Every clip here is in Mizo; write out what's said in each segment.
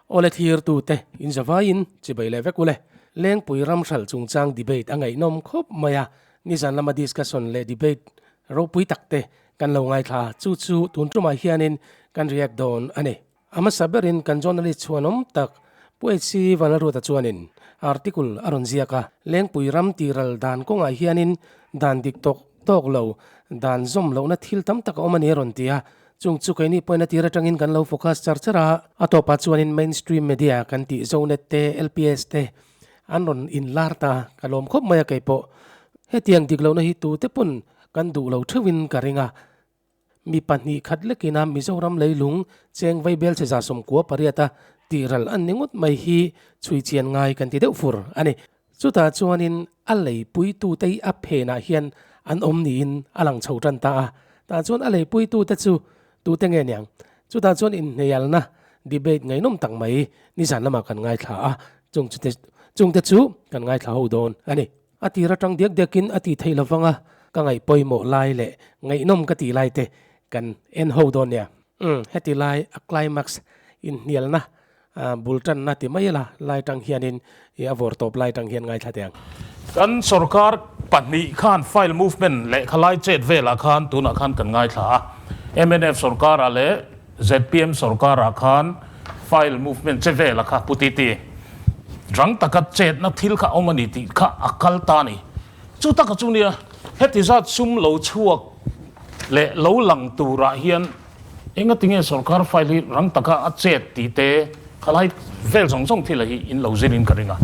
Awle thlirtute in zavaiin chibai leh vek ule. Lengpui ram hralh chungchang debate a ngaihnawm khawp mai a, nizan lama discussion leh debate ropui takte kan lo ngaithla chu chu tun tumah hianin kan react dawn a ni. A hmasa berin kan journalist chhuanawm tak Pu HC Vanlalruata chuanin article a rawn ziak a, Lengpui ram tiral dan kawngah hianin dan dik tawk tawk lo, dan zawm lohna thil tam tak a awm a ni a rawn ti a, chung chu keini pawhin a tir atangin kan lo focus char char a, a tawpah chuanin mainstream media kan tih Zonet te, LPS te an rawn inlar ta, ka lawm khawp mai a keipawh. Hetiang dik lohna hi tute pawn kan duh lo theuhin ka ring a, Mi 2 khat lekina Mizoram leilung cheng vaibel che 98 tihral an ni ngawt mai hi chhui chian ngai kan ti deuh fur a ni. Chutah chuanin a leipuitute hi a phenah hian an awm niin a lang chho tan ta a. Tah chuan a leipuitute chu tute nge niang? Chutah chuan inhnialna, debate, ngaihnawm tak mai nizan lamah kan ngaithla a, chung chute chungte chu kan ngaithla ho dawn a ni. A tir atang diak diakin a tih theih lovang a, ka ngaih pawimawh lai leh ngaihnawm ka tih lai te kan en ho dawn nia. Umm, heti lai a climax inhnialna bul tanna ti mai ila lai tang hianin i a vawr tawp lai tang hian ngaithla teh ang. Kan sorkar pahnih khan file movement lehkha lai chet velah khan tunah khan kan ngaithla a, mnf sorkarah leh zpm sorkarah khan file movement che vela kha Pu Titi rang taka chetna thil kha awm a ni tih kha a kal ta a ni. Chu taka chu nia heti zat sum lo chhuak leh lo lang turah hian engati nge sorkar file hi rang taka a chet tih te khalai vel zawng zawng thil hi in lo zirin ka ring a.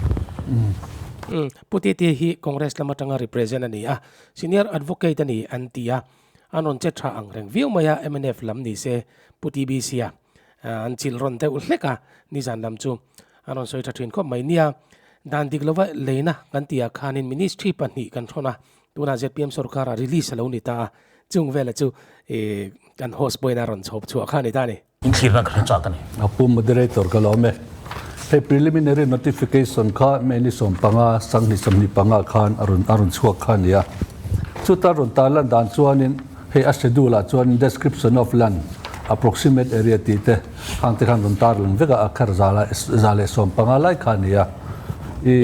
Pu Titi hi Congress lam atanga represent a ni a, senior advocate a ni an ti a. An rawn che tha ang reng viau mai a, mnf lam ni se Pu TBC a an chilh rawn deuh hlek a, nizan lam chu an rawn sawi tha thin khawp mai nia. Dan dik lova leina kan tih ah khanin ministry pahnih kan thawn a, tunah zpm sorkar ah release a lo ni ta a, chung vela chu kan host pawhin a rawn chhawp chhuah kha a ni ta a ni. Inthlir na ka hre chak a ni. A pu moderator ka lawm e. Hei preliminary notification kha May ni 15, 2025 khan a rawn a rawn chhuak kha a ni a. Chuta rawn tarlan dan chuanin hei a schedule ah chuanin description of land, approximate area tih te khang te khan rawn tarlang vek a, a kher zala 115 lai kha a ni a. I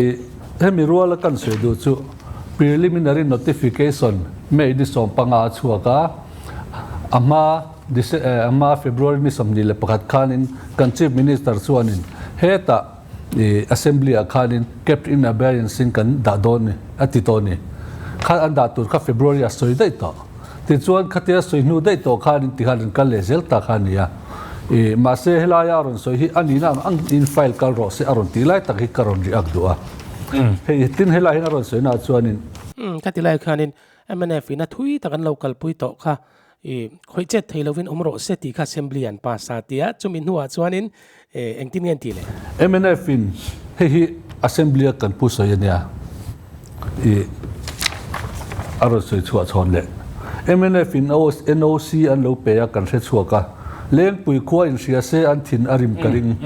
hemi ruala kan sawi duh chu preliminary notification May ni 15 a chhuak a, a hma Ama February ni 21 khanin kan Chief Minister chuanin hetah Assembly ah khanin kept in abeyance in kan dah dawn ni a ti tawh ni. Khan an dah tur kha February ah sawi daih tawh. Tichuan khatia sawi hnu daih tawh khanin tikhan an kal leh zel ta kha a ni a. Mahse helaia a rawn sawi hi a nihna ang ang in file kal rawh se a rawn tih lai tak hi ka rawn react duh a. Hei tin helai hian a rawn sawi naah chuanin. Ka ti lai khanin mnf in a thui tak an lo kalpui tawh kha I khawih chet thei lovin awm rawh se tih kha Assembly an pass a tia, chumi hnuah chuanin engtin nge an tih le? Mnf in hei hi Assembly a kan pu sawi a nia, i a rawn sawi chhuah chhawn leh. Mnf in NOC an lo pe a kan hre chhuak a, Lengpui khua in hria se an thin a rim ka ring.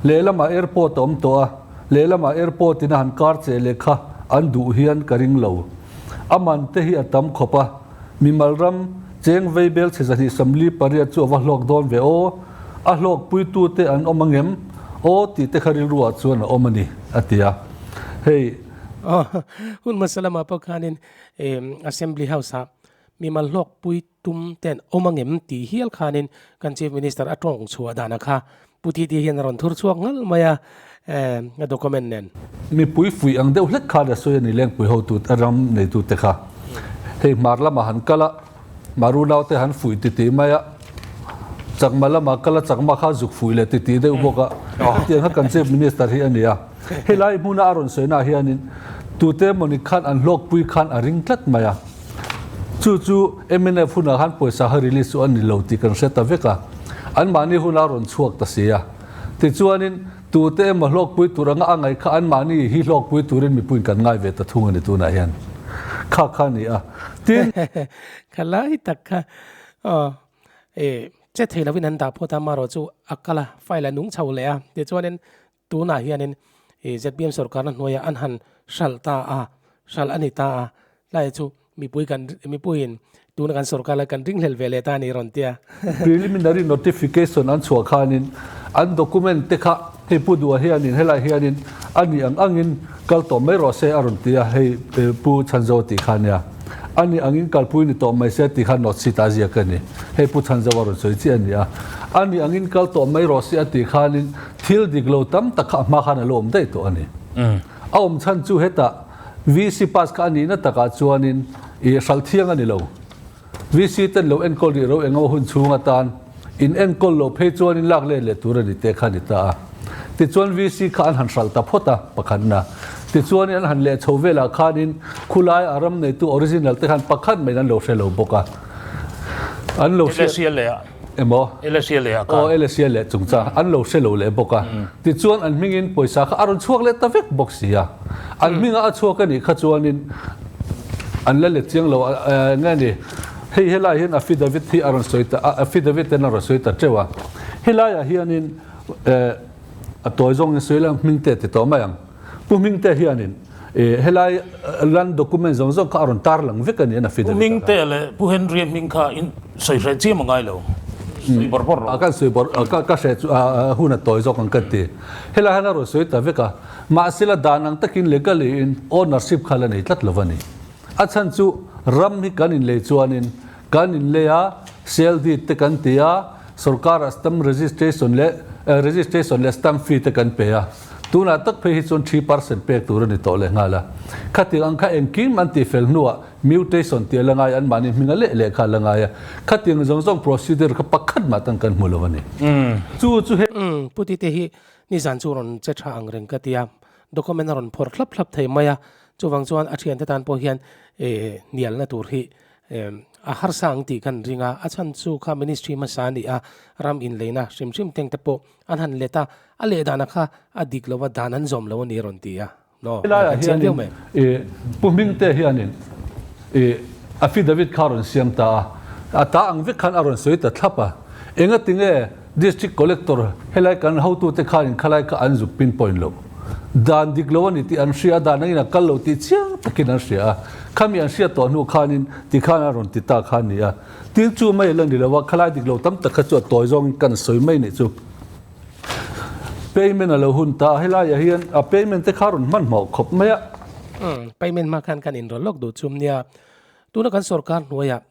Lehlamah airport a awm tawh a, lehlamah airport in a han kar che leh kha an duh hian ka ring lo. A man te hi a tam khawp a. Mimal ram cheng vei bel chhe 248 chu a va hlawk dawn ve aw, a hlawk puitute an awm angem aw tih te kha rilruah chuan a awm a ni, a ti a. Hei. Aw, hun hmasa lamah pawh khanin Assembly House-ah mimal hlawk pui tum te an awm angem tih hial khanin kan Chief Minister a tawng chhuah dana kha Pu Titi hian a rawn thur chhuak ngalh mai a, a document nen. Mipui fuih ang deuh hlek khan a sawi a ni Lengpui hotu ram neitute kha. Hei hmar lamah han kal a, Maru naute han fuih titi mai a, Chakma lamah kal a, Chakma kha zuk fuih leh titi deuh bawk a. Hetiang kha kan Chief Minister hi a ni a. Helai hmuna a rawn sawi naah hianin tute emawni khan an hlawkpui khan a ring tlat mai a. Chu chu mnf hunah khan pawisa kha release chu a ni lo tih kan hre ta vek a, anmahni huna rawn chhuak ta si a. Tichuanin tute emaw hlawkpui tur anga a ngaih kha anmahni hi hlawkpui turin mipuiin kan ngai ve ta thung a ni tunah hian. Kha kha a ni a. Tin. Kha lai tak kha aw e che thei lovin an dah phawt a, amaherawh chu a kal a, file a nung chho leh a. Tichuanin Tunah hianin zpm sorkarna hnuaiah an han hralh ta a, hralh a ni ta a, tlai chu mipui kan mipuiin tuna kan sorkar lai kan ringhlel ve leh ta a ni rawn tia. Preliminary notification an chhuah khanin an document te kha. Hei Pu Duha hianin helai hianin a nih ang angin kal tawh mai rawh se a rawn ti a, hei Pu Chhanzo tih kha nia. A nih angin kalpui ni tawh mai se tih kha note sheet a ziak a ni. Hei Pu Chhanzo a rawn sawi chiah a ni a. A nih angin kal tawh mai rawh se a tih khanin thil dik lo tam tak kha a hma khan a lo awm daih tawh a ni. A awm chhan chu hetah VC pass kha a nihna takah chuanin i hralh thiang a ni lo. VC ten lo enkawl rih ro engaw hun chhung atan in enkawl loh phei chuan in lak let leh tur a ni te kha a ni ta a. Tichuan VC kha an han hralh ta phawt a, pakhatna. Tichuan in an han leh chho velah khanin khulai a ram neitu original te khan pakhat maiin an lo hre lo bawk a. An lo hriat. LSC leh ah. Emaw? LSC leh ah khan. Aw LSC leh chungchang an lo hre lo leh bawk a. Tichuan an hmingin pawisa kha a rawn chhuak leh ta vek bawk si a. An hminga a chhuak a nih kha chuanin an la let chiang lo a, nge ni, hei helaiah hian affidavit hi a rawn sawi ta, affidavit ten a rawn sawi ta teuh a. Helaiah hianin a tawi zawngin sawi la Hmingte ti tawh mai ang. Pu Hmingte hianin helai land document zawng zawng kha a rawn tarlang vek a ni an affidavit ah khan. Pu Hmingte leh Pu Henry-a hming kha in sawi hreh chiam a ngai lo. Sawi bawrh bawrh rawh. Kan sawi bawrh, ka hreh chu hun a tawi zawk ang ka ti. Helai hian a rawn sawi ta vek a. Mahsela dan ang takin legally in ownership kha la nei tlat lo a ni. A chhan chu ram hi kan inlei chuanin kan inlei a, sale deed te kan ti a, sorkarah stamp registration leh registration leh stamp fee te kan pe a. Tunah tak phei hi chuan 3% pek tur a ni tawh lehnghal a. Khatiang ang kha engkim an tih fel hnuah mutation tih a la ngai a, anmahni hminga leh leh kha a la ngai a. Khatiang zawng zawng procedure kha pakhat mah tan kan hmu lo a ni. Chu chu he. Pu Tite hi Nizan chu rawn che tha ang reng ka ti a, document a rawn phawrh thlap thlap thei mai a, chuvang chuan a thiante tan pawh hian hnialna tur hi a harsa ang tih kan ring a, a chhan chu kha ministry hmasa a ni a, ram inleina hrim hrim teng te pawh an han let a, a leh dana kha a dik lo a, dan an zawm lo a ni a rawn ti a, no, Helaiah hianin Pu Hmingte hianin affidavit kha a rawn siam ta a, a ta ang vek khan a rawn sawi ta thlap a, engatinge District Collector helai kan hotute khanin khalai kha an zuk pinpoint lo. Dan dik lo a ni tih an hria a, dan angin a kal lo tih chiang takin an hria a. Khami an hriat tawh hnu khanin tikhan a rawn ti ta kha a ni a. Tin chu mai la ni lo a, khalai dik lo tam tak kha chu a tawi zawngin kan sawi mai nih chu. Payment a lo hun ta a, helaiah hian a payment te kha a rawn hmanhmawh khawp mai a. Umm, payment hma khan kan inrawlh lawk duh chum nia. Tuna kan sorkar hnuaiah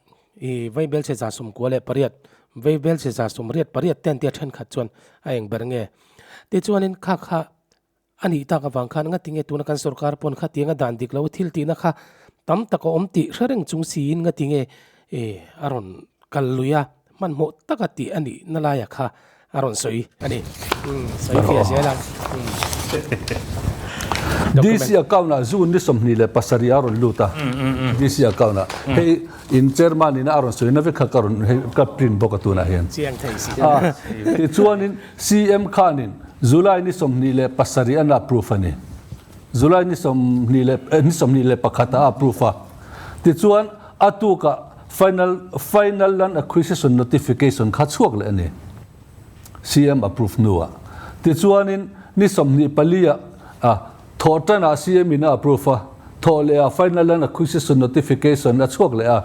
I Vaibelchhe 98, Vaibelchhe 88 ten tia thenkhat chuan a eng ber nge? Tichuanin kha kha a nih tak avang khan ngatinge tuna kan sorkar pawn khatianga dan dik lo thil tihna kha tam tak a awm tih hre reng chung siin ngatinge a rawn kal lui a, hmanhmawh taka tih a nih na laia kha A rawn sawi a ni. Sawi fiah zel ang. DC account ah June ni 27 a rawn lut a. DC account ah. Hei in chairman in a rawn sawi na vek kha ka rawn hei ka print bawk a tunah hian. Chiang thei si. Tichuanin CM khanin July ni 27 an approve a ni. July ni 21 a approve a. Tichuan a tukah Final Final Land Acquisition Notification kha chhuak leh a ni. CM approve hnuah. Tichuanin ni 24 ah a thawh tanah CM in a approve a, thawh leh ah Final Land Acquisition Notification a chhuak leh a.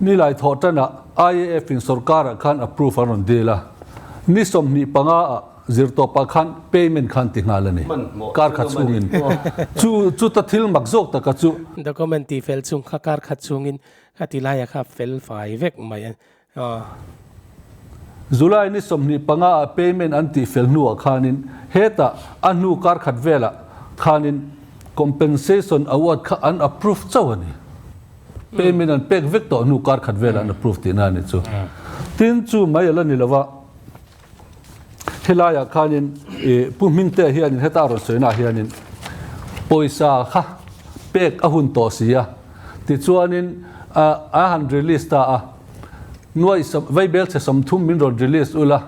Nilai thawh tanah IAF in sorkarah khan approve an rawn dil a. Ni 25 ah Zirtawpah khan payment khan ti nghal a ni. Kar khat chhungin. Chu chuta thil mak zawk taka chu. Document ti fel chung kha kar khat chhungin kha ti laia kha fel fai vek mai a. July ni 25 ah payment an tih fel hnuah khanin hetah a hnu kar khat velah khanin compensation award kha an approve chauh a ni. Payment an pek vek tawh hnu kar khat velah an approve tihna a ni chu. Tin chu mai a la ni lova. Helaiah khanin ih Pu Hmingtea hianin heta a rawn sawinaah hianin pawisa kha pek a hun tawh si a, tichuanin a han release ta a, nuai vaibelchhe 30 min rawn release ula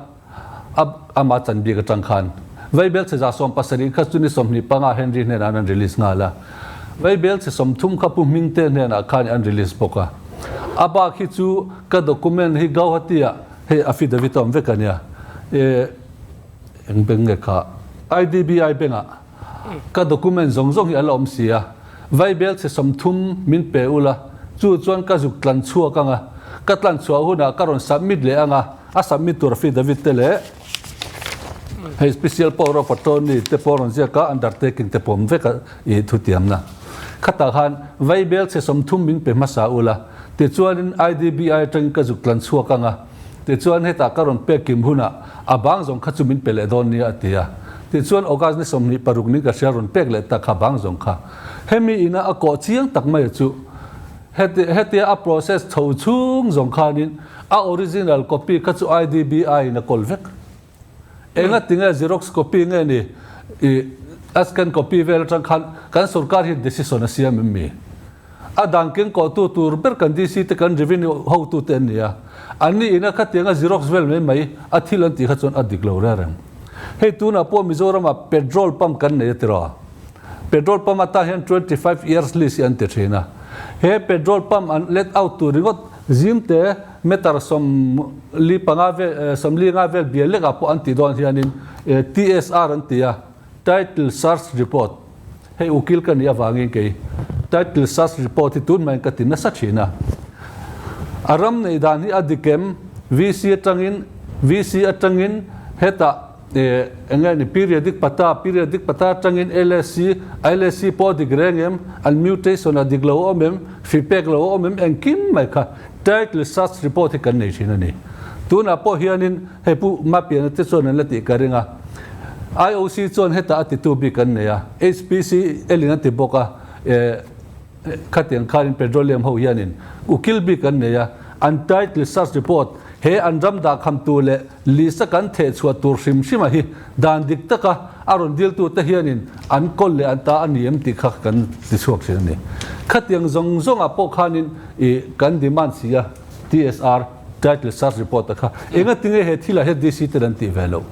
a ama chan bik atang khan vaibelchhe 70 kha chu ni 25 Henry hnenah an release nghal a, vaibelchhe 30 kha Pu Hmingtea hnenah khan an release bawk a, a bak hi chu ka document hi Gauhati-ah Hei affidavit a awm vek a nia. E eng bank nge kha? IDBI bank ah ka document zawng zawng hi a la awm si a. Vaibel chhe 30 min pe ula, chu chuan ka zuk tlan chhuak ang a. Ka tlan chhuah hunah ka rawn submit leh ang a, a submit tur affidavit te leh. Hei special power of attorney te pawh a rawn ziak a, undertaking te pawm vek a i thutiamna. Khatah khan vaibel chhe 30 min pe hmasa ula, tichuanin IDBI atangin ka zuk tlan chhuak ang a, tichuan hetah ka rawn pek kim hunah a bang zawng kha chu min pe leh dawn nia a ti a. Tichuan August ni 26 ni ka hria rawn pek leh tak kha bang zawng kha. Hemi ina a kawh chiang tak mai chu heti hetia a process chho chhung zawng khanin a original copy kha chu IDBI in a kawl vek. Enga tinge xerox copy nge ni i a scan copy vel atang khan kan sorkar hian decision a siam em mi? A dan keng kawhtu tur ber kan DC te kan revenue hotu te an ni a, an ni ina khatianga xerox vel mai mai a thil an tih kha chuan a dik lo reng reng. Hei tunah pawh Mizoramah petrol pump kan nei a tiraw? Petrol pump atan hian 25 years lease hi an ti thin a. He petrol pump an let out tur ringawt zim te meter 45 vel 50 vel bial lekah pawh an tih dawn hianin TSR an ti a, Title Search Report. Hei ukil ka nih avangin kei Title Search Report hi tun maiin ka ti nasa thin a. A ram neih dan hi a dik em? VC atangin VC atangin hetah Eng nge ni periodic pata, periodic pata atangin LSC, LSC pawh a dik reng em, an mutation a dik lo a awm em, hri pek lo a awm em, engkim mai kha title search report hi kan nei thin a ni. Tunah pawh hianin hei Pu Mapiana te chuan an la tih ka ring a, IOC chuan hetah a titu bik an nei a, HPC elin a ti bawk a, Khatiang khanin petroleum ho hianin ukil bik an nei a, an title search report he an ram dahkhamtu leh list a kan theh chhuah tur hrim hrim a hi dan dik taka a rawn diltu te hianin an kawl leh an ta a ni em tih kha kan ti chhuak thin a ni. Khatiang zawng zawngah pawh khanin i kan demand si a, TSR, title search report a kha engatinge he thilah hian DC ten an tih ve loh?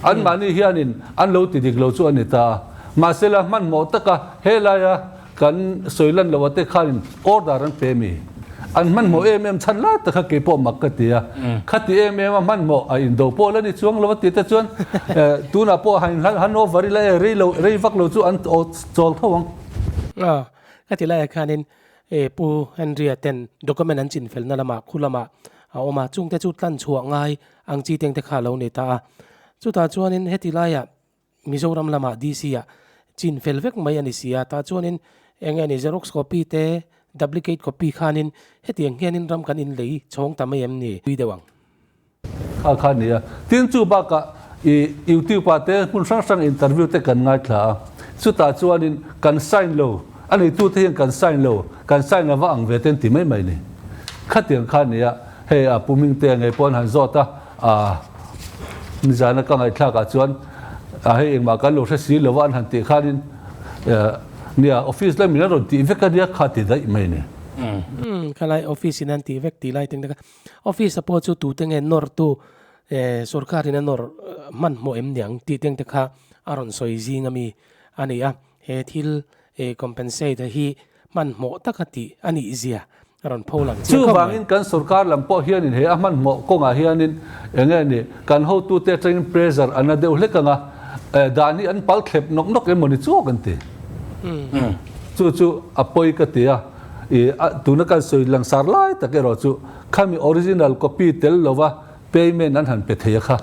Anmahni hianin an lo ti dik lo chu a ni ta a. Mahsela hmanhmawh taka helaia kan sawi lan loh ate khanin order an pe mi. An hmanhmawh em em chhan lai tak kha keipawh mak ka ti a. Khati em em a hmanhmawh a indo pawh la ni chuang lo a ti te chuan tunah pawh han han over ila e rei lo rei vak lo chu an chawl tho ang. Ka ti laiah khanin Pu Henry-a ten document an chinfelna lamah khu lamah a awm a, chungte chu tlan chhuah ngai ang chi tengte kha a lo nei ta a. Chutah chuanin heti laiah Mizoram lamah DC ah chin fel vek mai a ni si a, tah chuanin eng nge ni xerox copy te duplicate copy khanin hetiang hianin ram kan inlei chhawng ta mai em ni pui deuh ang. Kha kha a ni a, tin chu bakah i YouTube ah te hmun hrang hrang interview te kan ngaithla a, chutah chuanin kan sign lo, a neitu te hian kan sign lo, kan sign a va ang ve te an ti mai mai ni. Khatiang kha a ni a, hei a pu Hmingtea ngei pawh an han zawt a, A nizana ka ngaihthlak ah chuan a hei engmah kan lo hre si lo a an han tih khanin nia office lamin an rawn tih vek a nia kha ti daih mai ni. Umm khalai office in an tih vek tih lai teng te kha office a pawh chu tute nge nawr tu sorkar in a nawr hmanhmawh em niang tih teng te kha a rawn sawi zing ami a ni a he thil compensate hi hmanhmawh taka tih a nih zia a rawn pho lang chiang khawp mai. Chuvangin kan sorkar lam pawh hianin he a hmanhmawh kawngah hianin eng nge ni kan hotute atangin pressure an la deuh hlek ang a, dan hi an pal thlep nawk nawk em mawni chuak an ti. Chu chu a pawi ka ti a, i tuna kan sawi langsar lai tak erawh chu khami original copy tel lova Payment an han pe thei a kha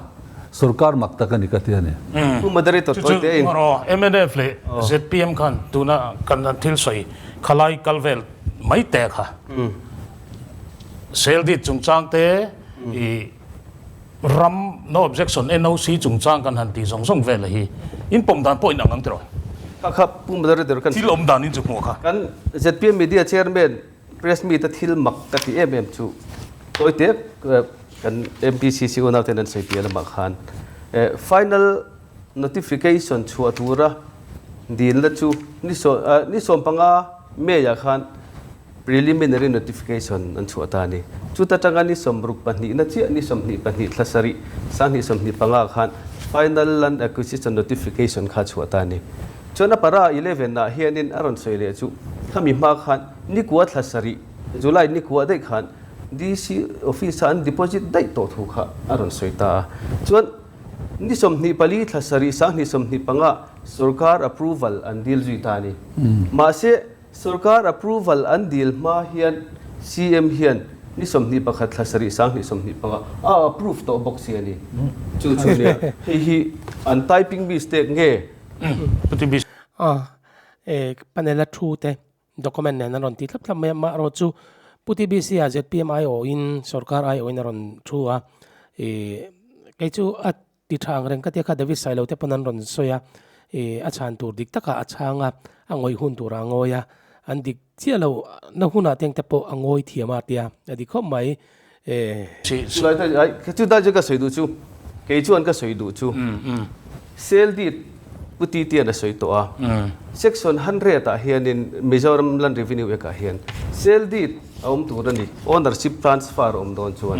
sorkar mak tak a ni ka ti a ni. Pu Moderator Chu chu Tawite in. Rawh mnf leh zpm khan tuna kan an thil sawi khalai kal vel mai te kha sale deed chungchang te i ram no objection NOC chungchang kan han tih zawng zawng vel hi in pawm dan pawh in ang ang tiraw? Kha kha Pu Moderator kan Thil awm dan in chu hmuh kha. Kan zpm Media Chairman Press meet a thil mak ka ti em em chu tawite kan MPCC unau ten an sawi piah lamah khan final notification chhuah tura dilna chu ni ni 15 May ah khan preliminary notification an chhuah ta a ni. Chuta tanga ni 62 na chiah ni 22 thla sarih 2025 ah khan final land acquisition notification kha chhuah ta a ni. Chuan a para 11 ah hianin a rawn sawi leh chu khami hma khan Nikua thla sarih, July nikua daih khan DC office-a an deposit daih tawh thu kha a rawn sawi ta a. Chuan ni 24 thla sarih 2025 sorkar approval an dil zui ta a ni. Mahse, sorkar approval an dil hma hian CM hian Ni 21 thla sarih 2025 a approve tawh bawk si a ni. Chu chu nia hei hi an typing mistake nge? A e panel a thu te document nen an rawn ti thlap thlap mai a, amaherawh chu Pu TBC ah zpm aiawhin sorkar aiawhin a rawn thu a, e kei chu a Ti tha ang reng ka tia kha David Sailo te pawn an rawn sawi a, ih a chhan tur dik takah a chhang a, a ngawih hun turah a ngawi a, an dik chiah lo na hunah teng te pawh a ngawi thiam a tia a dik khawp mai eh. Chulai te ai chu dai chu ka sawi duh chu kei chuan ka sawi duh chu sel deed Pu Titian a sawi tawh a, section 100 ah hianin Mizoram Land Revenue Act ah hian sel deed a awm tur a ni, ownership transfer a awm dawn chuan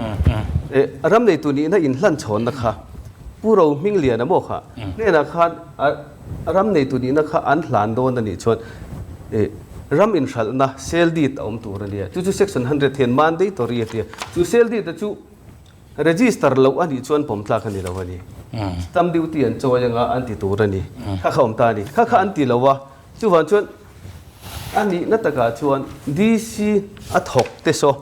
eh ram neitu nihna inhlan chhawnna kha Pu Rohmingliana maw kha hnenah khan a ram neitu nihna kha an hlan dawn a nih chuan eh ram inhralhna sale deed a awm tur a nia, chu chu section 100 hian mandatory a ti a, chu sale deed a chu register loh a nih chuan pawm tlak a ni lo a ni, stamp duty an chawi anga an ti tur a ni, kha kha awm ta a ni, kha kha an ti lo a, chuvang chuan A nihna takah chuan DC a thawk te saw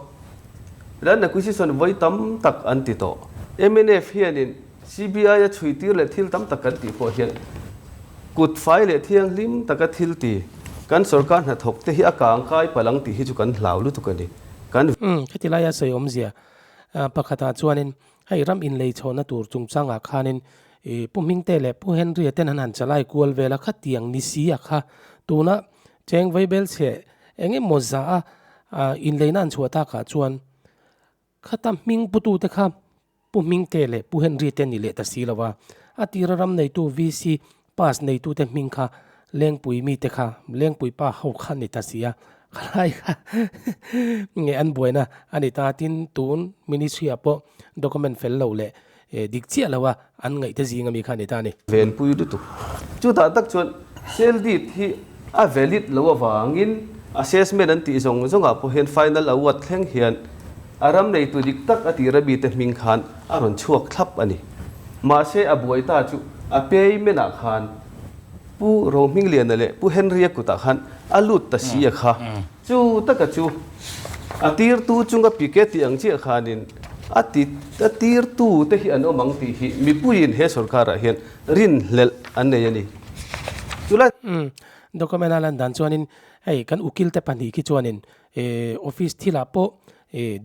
Land Acquisition vawi tam tak an ti tawh. Mnf hianin CBI a chhui tir leh thil tam tak kan tih pawh hian kut fai leh thianghlim taka thil ti kan sorkar hnathawk te hi a kang kai palh ang tih hi chu kan hlau lutuk a ni. Kan. Umm, heti laia sawi awmzia pakhatah chuanin Hei ram inlei chhawhna tur chungchangah khanin i Pu Hmingte leh Pu Henry-a ten an han chalai kual vel a, khatiang ni si a kha tuna cheng vaibel chhe eng emaw zah a inleina an chhuah takah chuan khata hming putute kha Pu Hmingte leh Pu Henry te ni leh ta si lo a, a tira ram neitu VC Pass neitute hming kha Lengpui mite kha Lengpui pa ho kha ni ta si a, khalai kha nge an buaina a ni ta tin tun ministry ah pawh document fel lo leh dik chiah lo a an ngaihte zing ami kha a ni ta a ni. Venpui lutuk. Chutah tak chuan sale deed hi a valid lo avangin assessment an tih zawng zawngah pawh hian final award thleng hian a ram neitu dik tak a tira mite hming khan a rawn chhuak thlap a ni. Mahse a buai ta chu a payment ah khan Pu Rohmingliana leh Pu Henry-a kutah khan a lut ta si a kha. Chu taka chu a tirtu chunga pike tih ang chiah khanin a ti a tirtu te hi an awm ang tih hi mipuiin he sorkarah hian rinhlelh an nei a ni. Chulai. Umm document a lan dan chuanin hei kan ukil te pahnih khi chuanin office thilah pawh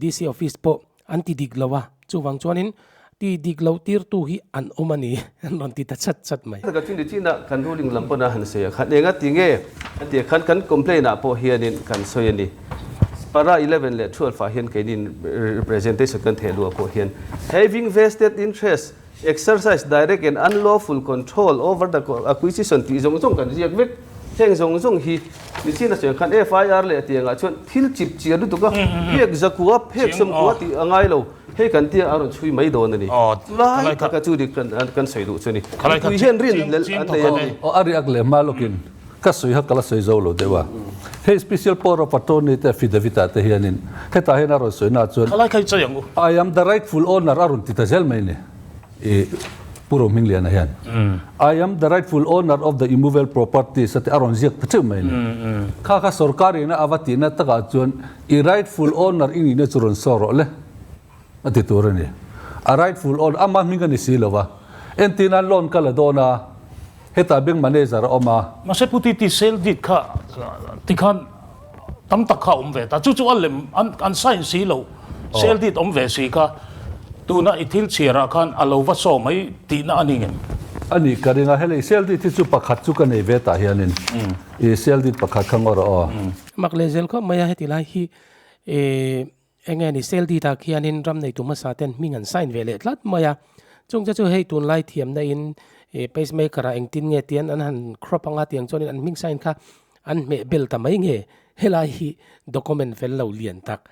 DC office pawh An ti dik lo a, chuvang chuanin ti dik loh tirtu hi an awm a ni, an rawn ti ta chat chat mai. Ka chu ni chinah kan ruling lam pawn a han sawi a khan enga ti nge a ti a khan kan complaint ah pawh hianin kan sawi a ni. Para 11 leh 12 ah hian keinin representation kan theh luah pawh hian having vested interest, exercise direct and unlawful control over the acquisition tih zawng zawng kan ziak vek. Heng zawng zawng hi nichin a sawi ang khan FIR leh tiangah chuan thil chip chiar lutuk a, phek zakua, phek sawmkua tih a ngai lo, hei kan tia a rawn chhui mai dawn a ni. Chulai taka chu dik kan sawi duh chu a ni. Mipui hian rinhlelh an nei a ni. Aw a riak leh hma lawkin ka sawi kha ka la sawi zo lo deuh a. Hei special power of attorney te affidavit ah te hianin hetah hian a rawn sawi na chuan I am the rightful owner a rawn ti ta zel mai ni. I Pu Rohmingliana hian I am the rightful owner of the immovable properties a ti a rawn ziak ta theuh mai ni. Kha kha sorkar ina a va tihna takah chuan i rightful owner i nihna chu rawn saw rawh le a ti tur a ni. A rightful owner ama hming a ni si lo va. Entirnan loan ka la dawn a, hetah bank manager a awm a. Mahse Pu Titi sale deed kha tikhan tam tak kha a awm ve ta. Chu chu a lem an sign si lo, sale deed awm ve si kha tuna i thil chhiarah khan a lo va saw mai tihna a ni ngem? A nih ka ring a, helei sale deed hi chu pakhat chu ka nei ve tah hianin i sale deed pakhat kha ngaw rawh aw. Mak leh zel khawp mai a, heti lai hi eng nge ni sale deed ah khianin ram neitu hmasa ten hming an sign ve leh tlat mai a, chungte chu hei tunlai thiamna in pacemaker ah engtin nge tian an han crop anga tiang chuanin an hming sign kha An hmeh bel ta mai nge? Helai hi document fel lo lian tak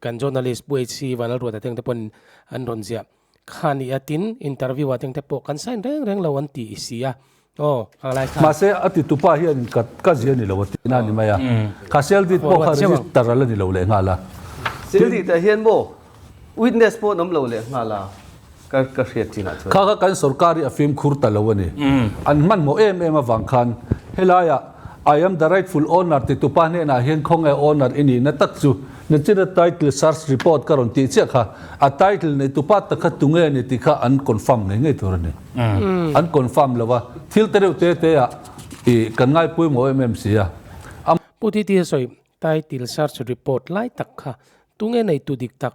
kan journalist Pu HC Vanlalruata teng te pawn an rawn ziah kha ni a, tin interview ah teng te pawh kan sign reng reng lo an ti si a, aw khalai kha. Mahse a ti tupa hian ka ka zia ni lo a tihna a ni mai a, kha sale deed pawh kha register a la ni lo leh nghal a. Sale deed ah hian maw witness pawh an awm lo leh nghal a. Ka ka hriat chinah chuan. Kha kha kan sorkar hi a fimkhur ta lo a ni. An hmanhmawh em em avang khan helaiah I am the rightful owner ti tupa hnenah hian khawnge owner i nihna tak chu Nachina title search report ka rawn tih chiah kha a title nei tu pa tak kha tunge a ni tih kha an confirm ngei ngei tur a ni. An confirm lo a, thil te reuh te te ah ih kan ngaipawimawh em em si a. A. Pu Titi a sawi, title search report lai tak kha tunge nei tu dik tak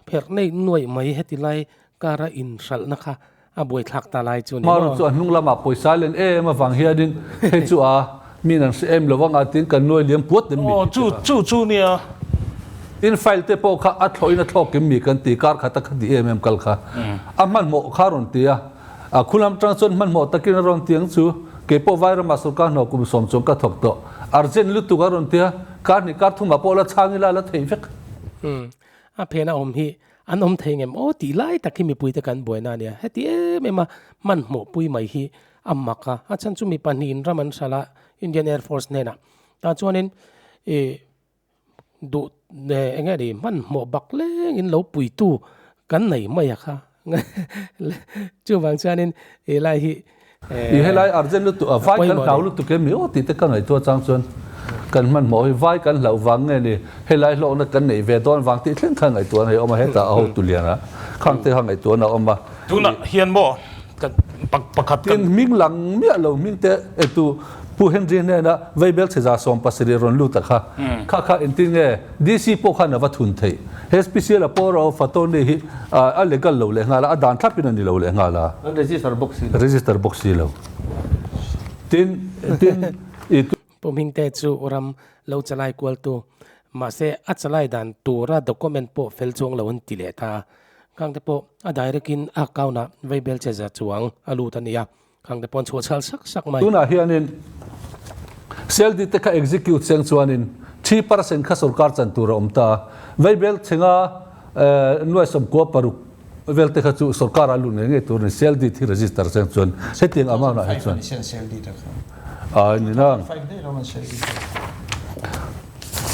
pherh nei nuaih mai heti lai kara inhralhna kha a buaithlak ta lai chu ni maw? Hmarawh chu a hnung lamah pawisa len em avang hianin hei chu a min an hre em lo anga tiin kan nuai liam puat em mi Aw chu chu chu nia. Tin file te pawh kha a thlawhin a thlawk em mi kan ti kar khat a kha ti em em kal kha a hmanhmawh kha a rawn ti a, a khulam tang chuan hmanhmawh takin a rawn ti ang chu keipawh Vairama sorkar hnaw kum sawm chuan ka thawk tawh urgent lutuk a rawn ti a, kar hnih kar thumah pawh la chhang ila la thei vek. A phena awm hi an awm thei ngem aw tih lai tak hi mipuite kan buaina a nia. Heti em em a hmanhmawh pui mai hi a mak a, a chhan chu mi pahnihin ram an hralh a Indian Air Force hnenah tah chuanin ih duh eng nge ni hmanhmawh bak lengin lo puitu kan nei mai a kha chuvang chuanin he lai hi I helai urgent lutuk a vai kan hlau lutuk em ni aw tih te ka ngaihtuah chang chuan kan hmanhmawh hi vai kan hlauh vang nge ni helai hlawkna kan neih ve dawn vang tih thleng kha ngaihtuah a awm a hetah a hotu lian a khang te kha ngaihtuahna a awm a. Tunah hian maw kan pakhat kan. Tin hming lang miah lo hming te eitu Pu Henry hnena Vaibel chheza 70 rawn lut a kha kha kha engtin nge DC pawh khan a va thun theih HPCL a pawh ro Fatoni hi a legal lo leh nghal a, a dan thlapin a ni lo leh nghal a. An register bawk si lo. Register bawk si lo. Tin, tin, i. Pu Hmingte chu ram lo chalai kualtu, mahse a chalai dan tura document pawh fel chuang lo an ti leh ta a. Khangte pawh a direct in a account ah Vaibel cheza chuang a lut a nia. Khangte pawh an chhuah chhal sak sak mai. Tunah hianin CLD te kha execute cheng chuanin 3% kha sorkar chan tur a awm ta a, Vaibel chhenga nuai 96 vel te kha chu sorkar a lut ngei ngei tur a ni, CLD thi register cheng chuan hetiang amount ah hi chuan. Ai ni nang.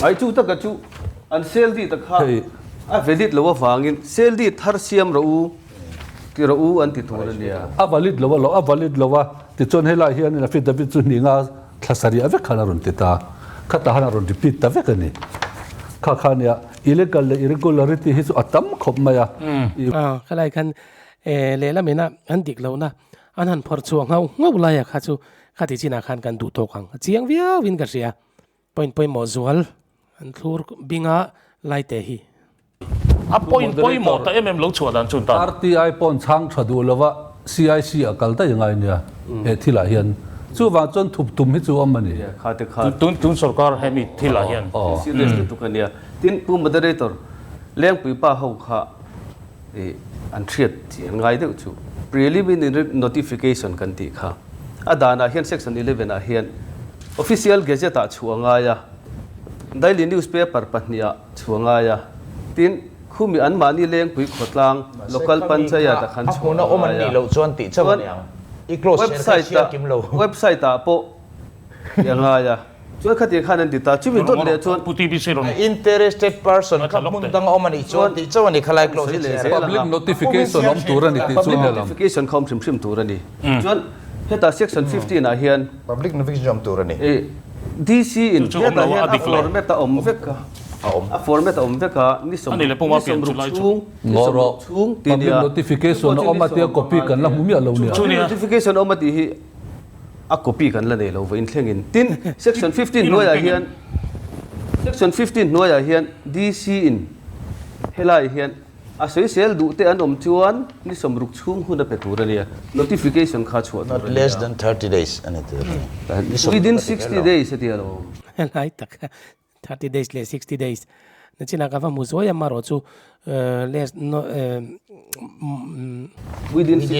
Ai chu taka chu an CLD ta kha a valid lo avangin CLD thar siam rawh u. Ti rawh u an ti tur a nia. A valid lo a lo, a valid lo a, tichuan helai hianin affidavit chu hnih nga thla sarih vek khan a rawn ti ta, khatah khan a rawn repeat ta vek a ni. Kha kha nia, illegal leh irregularity hi chu a tam khawp mai a. Khalai khan lehlam ina an dik lohna an han phawrh chhuah nghauh nghauh laia kha chu khati chinah khan kan duh tawk ang, a chiang viauin ka hria. Point pawimawh zual an thlur binga laite hi. A point pawimawh ta em em lo chhuah dan chu tan. RTI pawn chhang tha duh lova CIC a kal daih ngai nia he thilah hian. Chuvang chuan thup tum hi chu awm a ni. Tun tun sorkar hemi thilah hian. Serious lutuk a nia. Tin Pu Moderator Lengpui pa ho kha an hriat chi an ngai deuh chu. Preliminary notification kan tih kha a danah hian section 11 ah hian Official Gazette ah chhuah ngai a, Daily Newspaper pahnih ah chhuah ngai a, tin khumi anmahni lengpui khawtlang, Local Panchayat ah khan chhuah ngai a. Chuan website ah pawh tih a ngai a, chuan khatiang khan an ti ta, chumi dawt leh chuan Interested person kha hmun dang a awm a nih chuan tih chauh a ni khalai close hi chhiar. Public notification awm tur a ni tih chu nia lam. Public notification kha awm hrim hrim tur a ni. Chuan Heta section 15 ah hian. Public notification awm tur a ni. DC in hetah hian a format a awm vek a. A format a awm vek a, ni 60 chhung, ni 60 chhung tih nia. Public notification a awm a tia copy kan la hmu miah lo nia. Public notification awm a tih hi a copy kan la nei lo vawiin thlengin. Tin, section 15 hnuaiah hian, section 15 hnuaiah hian DC in helai hian A sawisel duh te an awm chuan ni 60 chhung hun a pe tur a nia, notification kha chhuah tur a nia. Not less than 30 days a ni tur a ni. Within 60 days a ti alawm. Helai tak 30 days leh 60 days nachinah ka va hmu zuai a, marawh chu less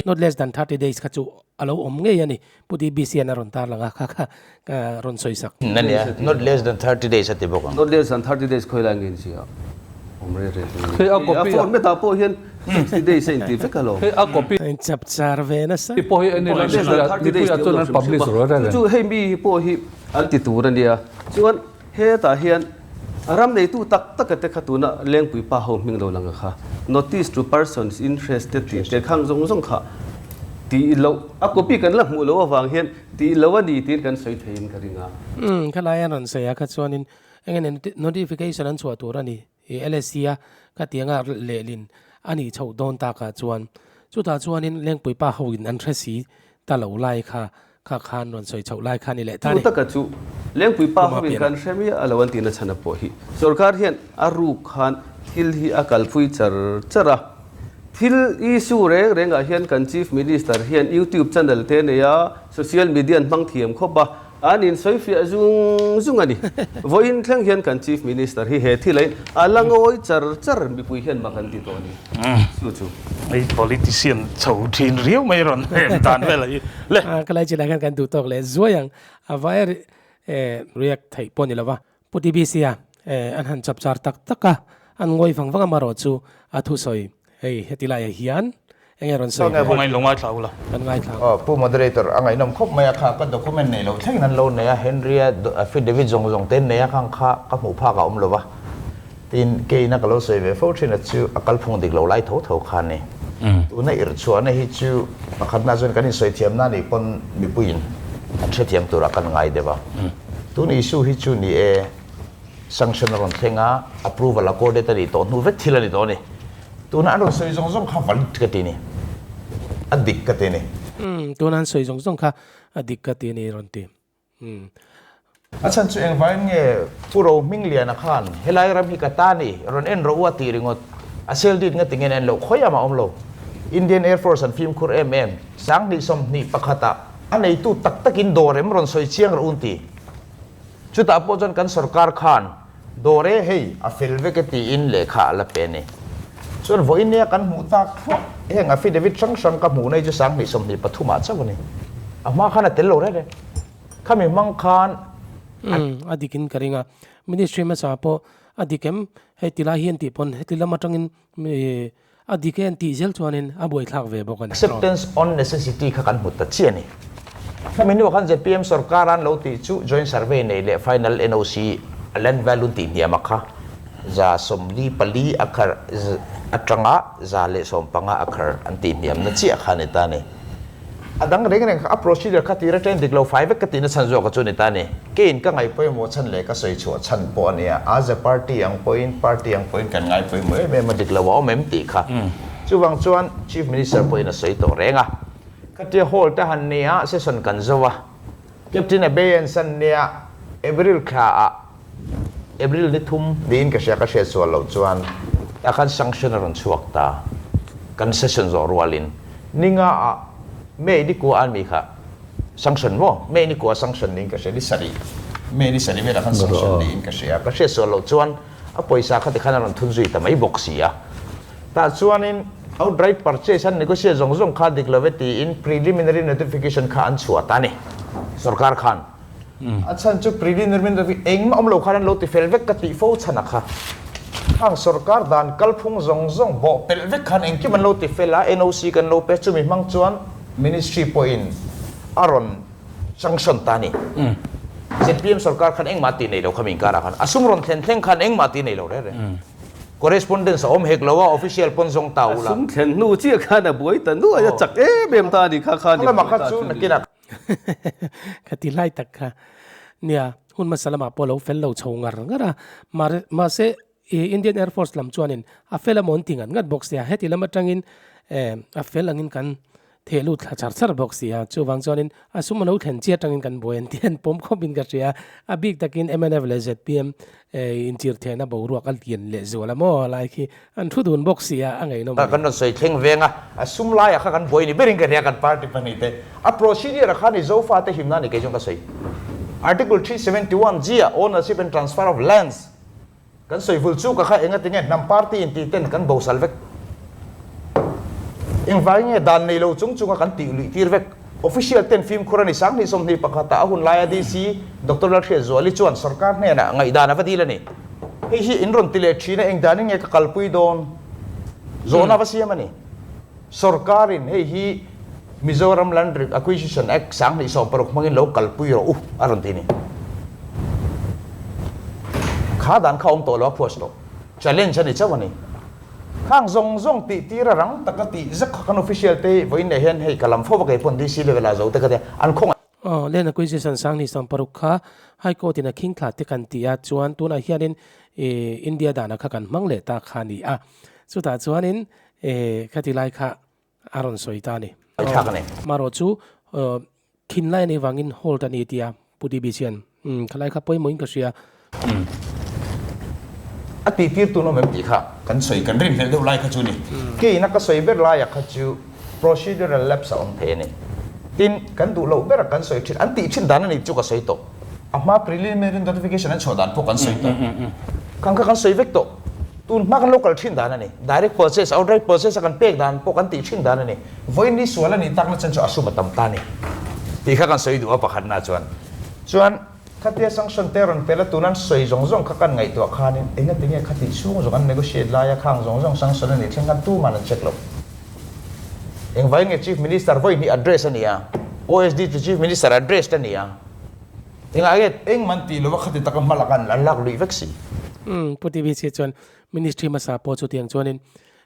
not less than 30 days kha chu a lo awm ngei a ni. Pu DBC hian a rawn tar lang a, kha kha ka rawn sawi sak. Na nia, not less than 30 days a ti bawk ang. Not less than 30 days khawi lai nge in sia awm rei rei hle. Hei a copy a format ah pawh hian 60 days a inti vek alawm. Hei a copy. A inchap char ve nasa. Hi pawh hi en ila mipui ah chuan an publish rawh reng. Chu chu hei mi hi pawh hi an ti tur a nia. Chuan hetah hian ram neitu tak tak te kha tuna Lengpui pa ho hming lo lang kha notice to persons interested tih te khang zawng zawng kha tih loh a copy kan la hmuh loh avang hian tih loh a ni tiin kan sawi theiin ka ring a. Umm khalai an rawn sawi a kha chuanin eng nge notification an chhuah tur a ni. I LSC a khatianga lehlin a nih chhoh dawn takah chuan chutah chuanin Lengpui pa hoin an hre si ta lo lai kha kha khan rawn sawi chhoh lai kha a ni leh ta a Chu ni. taka chu Lengpui pa Puma hoin pian. kan hre miah a lo an tihna chhan a pawh hi sorkar hian a ruk khan thil hi a kalpui char char a. Thil issue reng rengah hian kan Chief Minister hian YouTube channel te nei a, social media an hmang thiam khawp a, An insawifiah zung zung a ni. Vawiin thleng hian kan Chief Minister hi he thil ain a la ngawi char char mipui hian mak an ti tawh a ni. Chu chu. Hei politician chho thin riau mai rawn em dan vel a hi le. Ka lai chinah khan kan duh tawk leh zuai ang. A vai react theih pawh ni lova. Pu TBC a an han chap char tak tak a, an ngawi vang vang amarawh chu a thusawi hei heti laiah hian eng nge rawn sawi ve? Khawngaih lo ngaithla ula. Kan ngaithla ang. Aw, Pu Moderator, a ngaihnawm khawp mai a kha, ka document neih loh thlengin an lo nei a, Henry-a affidavit zawng zawng te an nei a khang kha ka hmuh phak a awm lo va, tin keina ka lo sawi ve fo thin a chu a kalphung dik lo lai tho tho kha a ni. Tuna irhchhuahna hi chu pakhatna chuan kan insawi thiamna nih pawn mipuiin an hrethiam turah kan ngai deuh a. Tun issue hi chu ni e, sanction a rawn thleng a, approval accorded a nih tawh hnu vek thil a ni tawh a ni. Tuna an rawn sawi zawng zawng kha valid ka ti ni, a dik ka ti ni. Umm, tuna an sawi zawng zawng kha a dik ka ti ni rawn ti. Umm. A chhan chu engvangin nge Pu Rohmingliana khan helai ram hi ka ta ni, rawn en rawh u a tih ringawt. A sel dit nga tingin en loh khawi amah awm lo. Indian Air Force an fimkhur em em, 20 21 ah A neitu tak takin dawr em rawn sawi chiang rawh un ti. Chutah pawh chuan kan sorkar khan dawr e hei a fel vek e tiin lehkha a la pe a ni. Chuan vawiin nia kan hmuh tak thluah heng affidavit hrang hrang ka hmuh na hi chu 20 23 ah chauh a ni. A hma khan a tel lo reng reng. Khami hmang khan a. Umm a dik in ka ring a. Ministry hmasa pawh a dik em? Hei ti lai hi an tih pawn heti lam atangin A dik e an tih zel chuanin a buaithlak ve bawk a ni. Acceptance on necessity kha kan hmu ta chiah a ni. Khami hnuah khan zpm sorkar an lo tih chu joint survey nei leh final NOC a land value tih hniam a kha 44 a khar atanga 115 a khar an tih hniam na chiah kha a ni ta a ni. A dang reng reng kha a procedure kha tir atangin dik lo fai vek ka tihna chhan zawk a chu ni ta a ni. Keiin ka ngaih pawimawh chhan leh ka sawi chhuah chhan pawh a nia, as a party ang pawhin party ang pawhin kan ngai pawimawh em em a dik lo a awm em tih kha. Chuvang chuan Chief Minister pawhin a sawi tawh reng a. Khatia hall te han nia session kan zo a, Captain Abeyance an nia April thla ah April ni thum niin ka hria ka hriat sual loh chuan tah khan sanction a rawn chhuak ta. Kan session zawh rualin ninga ah May ni kua an mi kha sanction maw? May ni kua sanction niin ka hria ni sarih May ni sarih velah khan sanction niin ka hria. Ka hriat sual loh chuan a pawisa kha tikhan a rawn thun zui ta mai bawk si a. Tah chuanin outright purchase an negotiate zawng zawng kha dik lo e tiin preliminary notification kha an chhuah ta a ni sorkar khan. A chhan chu preliminary notification engmah awm lo khan an lo ti fel vek ka tih fo chhan a kha. Khang sorkar dan kalphung zawng zawng bawh pelh vek khan engkim an lo ti fel a, NOC kan lo pe chumi hmang chuan ministry pawhin a rawn sanction ta a ni. Zpm sorkar khan engmah tih nei lo kha mi inkarah khan a sum rawn thlen thleng khan engmah tih nei lo reng reng. Correspondence a awm hek lo a, official pawn zawng ta ula. A sum thlen hnu chiah khan a buai ta nuai a, chak em em ta a ni kha kha ni buai ta chu ni. Ka ti lai tak kha. Nia, hun hmasa lamah pawh lo fel lo chho ngar ngar a, mahse Indian Air Force lam chuanin a fel amaw an ti ngat ngat bawk sia, heti lam atangin a fel angin kan Theh lut thla char char bawk si a, chuvang chuanin a sum a lo thlen chiat atangin kan buai an tih an pawm khawpin ka hria. A bik takin mnf leh zpm inchir thehna boruak a lian leh zual a maw lai khi an thu dun bawk si a, a ngaihnawm a ni. Kan rawn sawi thleng veng a, a sum laiah kha kan buai ni berin ka hria kan party pahnih te. A procedure ah khan i Zofate himna a ni kei chuan ka sawi. Article 371 G ah Ownership and Transfer of Lands Kan sawi vul chu ka kha enga tinge hnam party in tih ten kan bosal vek. Engvai nge dan nei lo chung chunga kan tih luih tir vek. Official ten fimkhur a ni 2021 ah a hun laia DC Doctor Lalhriatzuali chuan sorkar hnenah ngaihdan a va dil a ni. Hei hi in rawn ti leh thin a engdanin nge ka kalpui dawn zawhna a va siam a ni. Sorkarin hei hi Mizoram Land Acquisition Act 2016 hmangin lo kalpui rawh u a rawn ti a ni. Kha dan kha awm tawh lo a phuas tawh. Challenge a ni chauh a ni. Khang zawng zawng tih tir a rang taka tih zek kha kan official te vawiin leh hian hei ka lam fo va kei pawn DC level ah zo te ka tia an khawngaih. Aw, Land Acquisition Sanghni 60 kha High Court in a khing thla te kan ti a, chuan tunah hianin India dana kha kan hmang leh ta kha a ni a. Chutah chuanin khati lai kha a rawn sawi ta a ni. Marawh chu Thinlai a nih vangin hold a ni tia Pu DB chuan umm khalai kha pawimawhin ka hria. Umm a tih tir tun awm em tih kha kan sawi kan rinhlelh deuh lai kha chu ni. Keina ka sawi ber laia kha chu procedural lapse a awm thei a ni. Tin, kan duh loh bera kan sawi thin, an tih thin dan a ni chu ka sawi tawh. A hma preliminary notification an chhuah dan pawh kan sawi tawh. Khang kha kan sawi vek tawh. Tun hma kan lo kal thin dan a ni. Direct purchase, outright purchase a kan pek dan pawh kan tih thin dan a ni. Vawiin ni sual a nih takna chuan chu a sum a tam ta a ni tih kha kan sawi duh a pakhatna chuan. Chuan khatia sanction te rawn pel a tun an sawi zawng zawng kha kan ngaihtuah khanin engati nge khatih chhung zawng an negotiate laia khang zawng zawng sanction a nih thleng khan tuman an check lo. Engvai nge Chief Minister vawi hnih address a ni a, OSD chu Chief Minister address a ni a, engah nge engman tih lova khati taka hma lak an lak luih vek si. Umm Pu TBC chuan Ministry hmasa pawh chutiang chuanin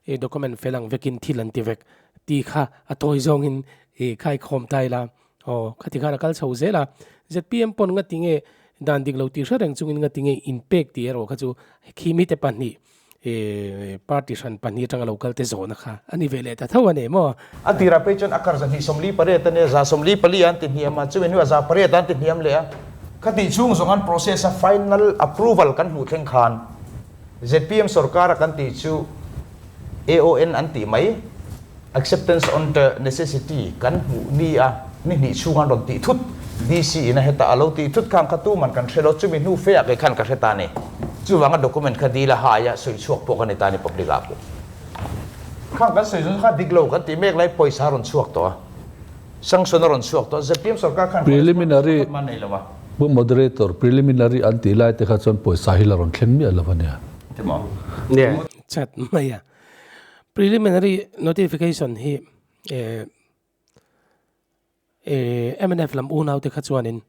I document fel ang vekin thil an ti vek tih kha a tawi zawngin i khaikhawm ta ila aw khati khan a kal chho zel a zpm pawn nga tinge dan dik lo tih hre reng chungin nga tinge inpek tih erawh kha chu khimi te pahnih i party hran pahnih atanga lo kal te zawhna kha a ni ve leh ta tho a ni maw. A tirah phei chuan a kar 248 a nia, 144 a an ti hniam a, chumi hnuah 800 a an ti hniam leh a, khatih chhung zawng an process a final approval kan hmuh thleng khan Zpm sorkara kan tih chu AON an tih mai, Acceptance on the Necessity, kan hmuh ni a, ni hnih chhung an rawn tih thut, DC in a heta a lo tih thut khan kha tuman kan hre lo, chumi hnu fe ah kei khan ka hre ta ni. Chuvanga document kha dil a hai a, sawi chhuak pawh ka ni ta ni public ah pawh. Khang kan sawi zawng kha dik lo kan tih mek lai pawisa a rawn chhuak tawh a, sanction a rawn chhuak tawh a, zpm sorkar khan Preliminary pakhat mah nei lo a. Pu Moderator, preliminary an tih lai te kha chuan pawisa hi la rawn thleng miah lo a nia. Ti maw? Chat mai a. Preliminary notification hi mnf lam unau te kha chuanin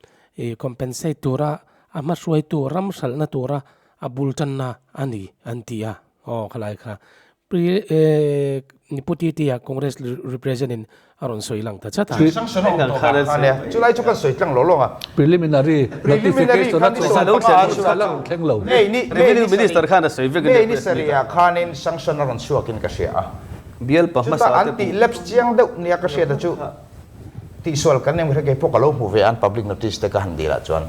compensate tura a hmahruaitu ram hralhna tura a bul tanna a ni an ti a. Aw khalai kha Pi Pu Titia Congress represent in a rawn sawi lang ta chat a. Chulai chu kan sawi tlang lo lawng a. Preliminary notification a chhuah a la rawn thleng lo. Revenue Minister khan a sawi vek a nia. May ni sarih ah khanin sanction a rawn chhuak in ka hria a. Bial pa hmasa te Chutah an tih lapse chiang deuh nia ka hriat a chu tihsual kan nem kha kei pawh ka lo hmu ve a an public notice te ka han dil ah chuan.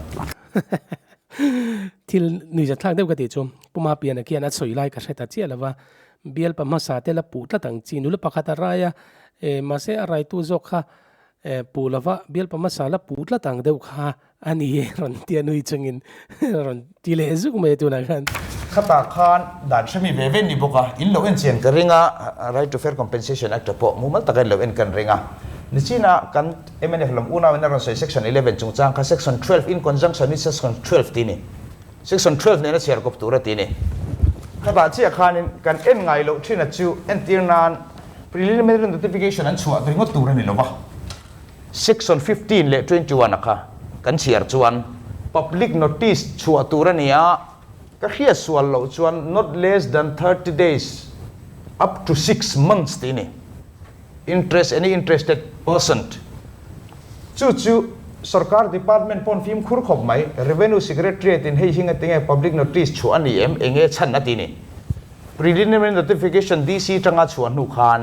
Thil nuihzathlak deuh ka tih chu Pu Mapiana khian a sawi lai ka hre ta chiah lova, bial pa hmasa te la puh tlat ang chi nula pakhat a rai a, eh mahse a raitu zawk kha eh puh lova bial pa hmasa la puh tlat ang deuh kha a ni e rawn ti a nui chungin rawn ti leh zuk mai a tunah khan. Khatah khan dan hremi ve ve ni bawk a, in lo en chian ka ring a, Right to Fair Compensation Act pawh mumal taka in lo en kan ring a, nichina kan Mnf lam unauin a rawn sawi Section 11 chungchang kha Section 12 in conjunction with Section 12 ti ni. Section 12 nena chhiar kawp tur a ti ni. Khatah chiah khanin kan en ngai loh thin a chu entir nan preliminary notification an chhuah ringawt tur a ni lo va. Section 15 leh 21 a kha kan chhiar chuan public notice chhuah tur a ni a, ka hriat sual loh chuan not less than 30 days up to 6 months ti ni. Interest any interested person chu chu sorkar department pawn fimkhur khawp mai Revenue Secretariat in hei hi ngatinge public notice chhuah a ni em enge chhan a ti ni Preliminary notification DC tanga chhuah hnu khan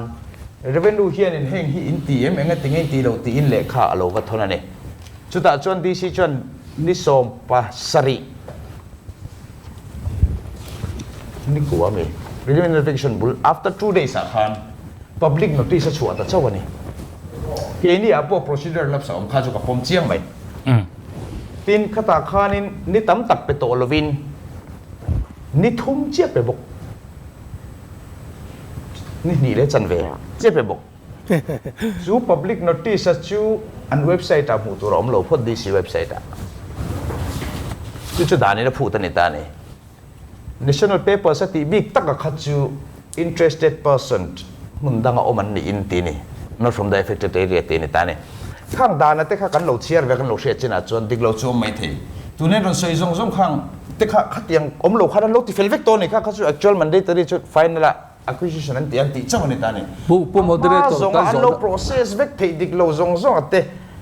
Revenue hian in heng hi in ti em engatinge in ti lo tiin lehkha a lo va thawn a ni chutah chuan DC chuan ni 17 ni kua mi preliminary notification bul after 2 days ah khan Public notice a chhuah ta chauh a ni. Keini ah pawh procedure lapse a awm kha chu ka pawm chiang mai. Tin, khatah khanin ni tam tak pe tawh lovin ni thum chiah pe bawk. Ni hnih leh chanve chiah pe bawk. Chu public notice a chu an website ah hmuh tur a awm lo phawt DC website ah. Chu chu danin a phut a ni ta a ni. National Papers a tih bik taka kha chu interested person hmun danga awm an niin ti ni, not from the affected area ti ni ta ni. Khang dana te kha kan lo chhiar ve kan lo hriat chinah chuan dik lo chu awm mai thei. Tun hian rawn sawi zawng zawng khang te kha khatiang awm lo khan an lo ti fel vek tawh a ni kha, kha chu actual mandatory chu final ah acquisition an tih an tih chauh a ni ta ni. Pu A hma Moderator zawnga kan an lo zawhna process vek theih dik lo zawng zawng a te.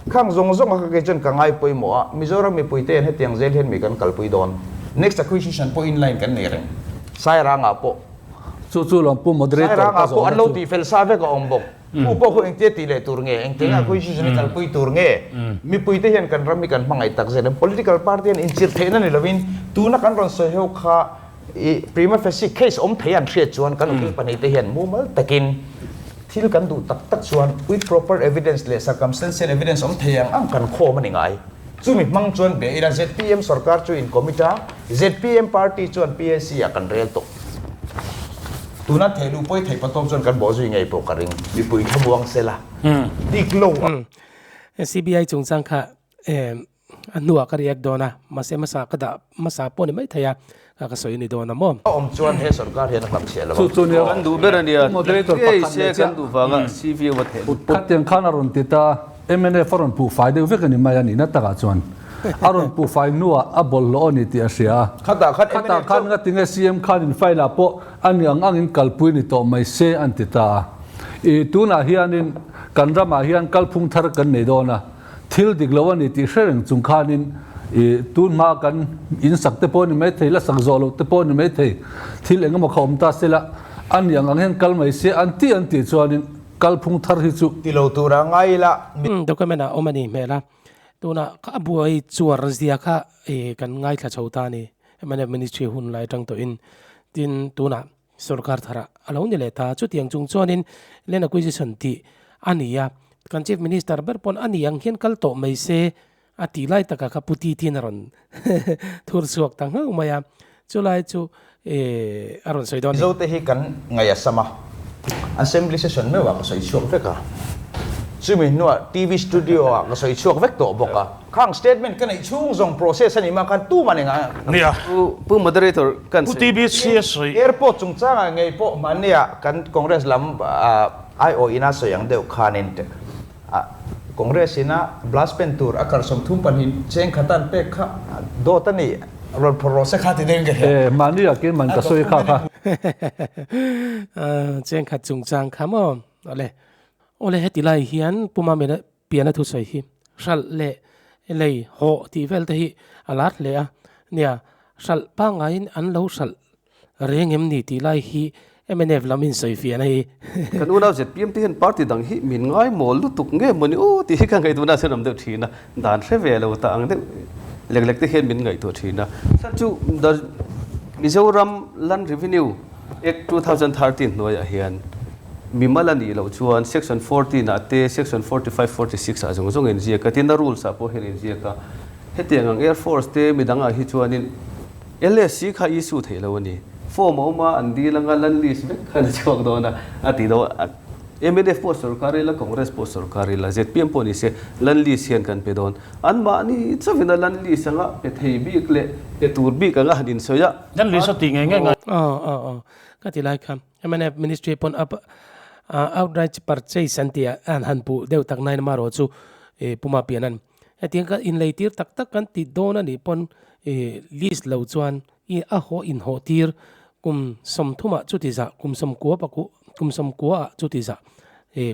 Khang zawng zawng a kha kei chuan ka ngai pawimawh a, Mizoram mipuite hian hetiang zel hian mi kan kalpui dawn. Next acquisition pawh inline kan nei reng. Sairangah pawh. Chu chu lawm Pu Moderator ka Sairangah pawh zawhna an lo chu. tihfel sa vek a awm bawk. Pu pawh khu engtia tih leh tur nge, engtiang acquisition hi kalpui tur nge? Mipuite hian kan ram hi kan hmangaih tak zel em? Political party hian inchirh theihna ni lovin tuna kan rawn sawi ho kha I prima facie case awm thei an hriat chuan kan ukil pahnihte hian mumal takin thil kan duh tak tak chuan with proper evidence leh circumstantial evidence awm thei ang ang kan khawm a ni ngai. Chumi hmang chuan be ila zpm sorkar chu in commit a, zpm party chuan PAC ah kan rel tawh. Tuna thehluh pawi theih patawp chuan kan bawhzui ngei pawh ka ring. Mipui thlamuang sela dik lo a. CBI chungchang kha A hnuah ka react dawn a, mahse hmasa ka dah hmasa pawh ni mai thei a, ka ka sawi a ni dawn a maw? A awm chuan he sorkar hian a hlam chhiah lo Chu chu nia Kan duh ber a nia, Moderator Tlei pakhat se leh kan chiah. duh vanga CV a theh lut. Khatiang khan a rawn ti ta, mnf a rawn puh fai deuh vek a ni mai a nihna takah chuan. A rawn puh fai hnuah a bawlhhlawh a ni tih a hria a. Khatah khan Khatah mnf khan chauh. ngatinge CM khan in file ah pawh a ni ang angin kalpui ni tawh mai se an ti ta a. I tunah hianin kan ramah hian kalphung thar kan nei dawn a. Thil dik lo a ni tih hre reng chung khanin i tun hma kan in sak te pawh a ni mai thei, la sak zawh loh te pawh a ni mai thei, thil eng emaw kha awm ta se la, a ni ang ang hian kal mai se an tih an tih chuanin kalphung thar hi chu. Ti lo tura ngai ila. Document ah awm a ni hmel a, tunah kha a buai chuar zia kha kan ngaithla chho ta a ni, mnf ministry hun lai atang tawhin, tin tunah Sorkar tharah a lo ni leh ta. Chutiang chung chuanin Land Acquisition tih a ni a, kan Chief Minister ber pawn a ni ang hian kal tawh mai se a tih lai takah kha Pu Titi'n a rawn thur chhuak ta nghauh mai a, chulai chu a rawn sawi dawn a ni. Mizote hi kan ngaih a sam a, Assembly session meuhah ka sawi chhuak vek a, chumi hnuah TV studio ah ka sawi chhuak vek tawh bawk a. Khang statement ka neih chhung zawng process a nih mah khan tumah eng a. Nia. Pu Moderator kan Pu TBC a sawi. Airport chungchangah ngei pawh hmannia kan Congress lam aiawh ina sawi ang deuh khanin Congress ina blast pen tur a kar 32 cheng khat an pek kha dawt a ni rawn phawrh rawh se kha ti deuhin ka hria. E, mahni ah keimah ka sawi kha kha. Cheng khat chungchang kha maw? Awle. Awle heti lai hian Pu Mamena Piana thusawi hi hralh leh lei hawh tih vel te hi a lar hle a, nia hralh pangaiin an lo hralh reng em ni tih lai hi mnf lam insawi fiahna hi. Kan unau zpm te hian party dang hi min ngai mawl lutuk nge mawni aw tih hi ka ngaihtuahna a chhuanawm deuh thin a, dan hre ve lo ta ang deuh lek lek te hian min ngaihtuah thin a. Chhan chu the Mizoram Land Revenue Act 2013 hnuaiah hian Mimal a nih loh chuan section 14 ah te, section 45, 46 ah zawng zawng inziak a, tin a rules ah pawh hian inziak a. Hetiang ang Air Force te midang ah hi chuanin LSC kha issue theih lo a ni. Form a awm a, an dil anga land list vek khan a chhuak dawn a, a ti dawn a. Mnf pawh sorkar ila, Congress pawh sorkar ila, zpm pawh ni se land list hian kan pe dawn. Anmahni chauhin a land list anga pe thei bik leh pe tur bik anga han insawi a. Land list a tih ngei ngei ngai. Aw aw aw ka ti lai kha. Mnf Ministry pawn up outright purchase an tih a an han puh deuh tak nain amaherawh chu Puma pian an hetiang kha inlei tir tak tak kan ti dawn a nih pawn list lo chuan i a haw inhawh tir kum 30 ah chuti zah kum 90 paku kum 90 ah chuti zah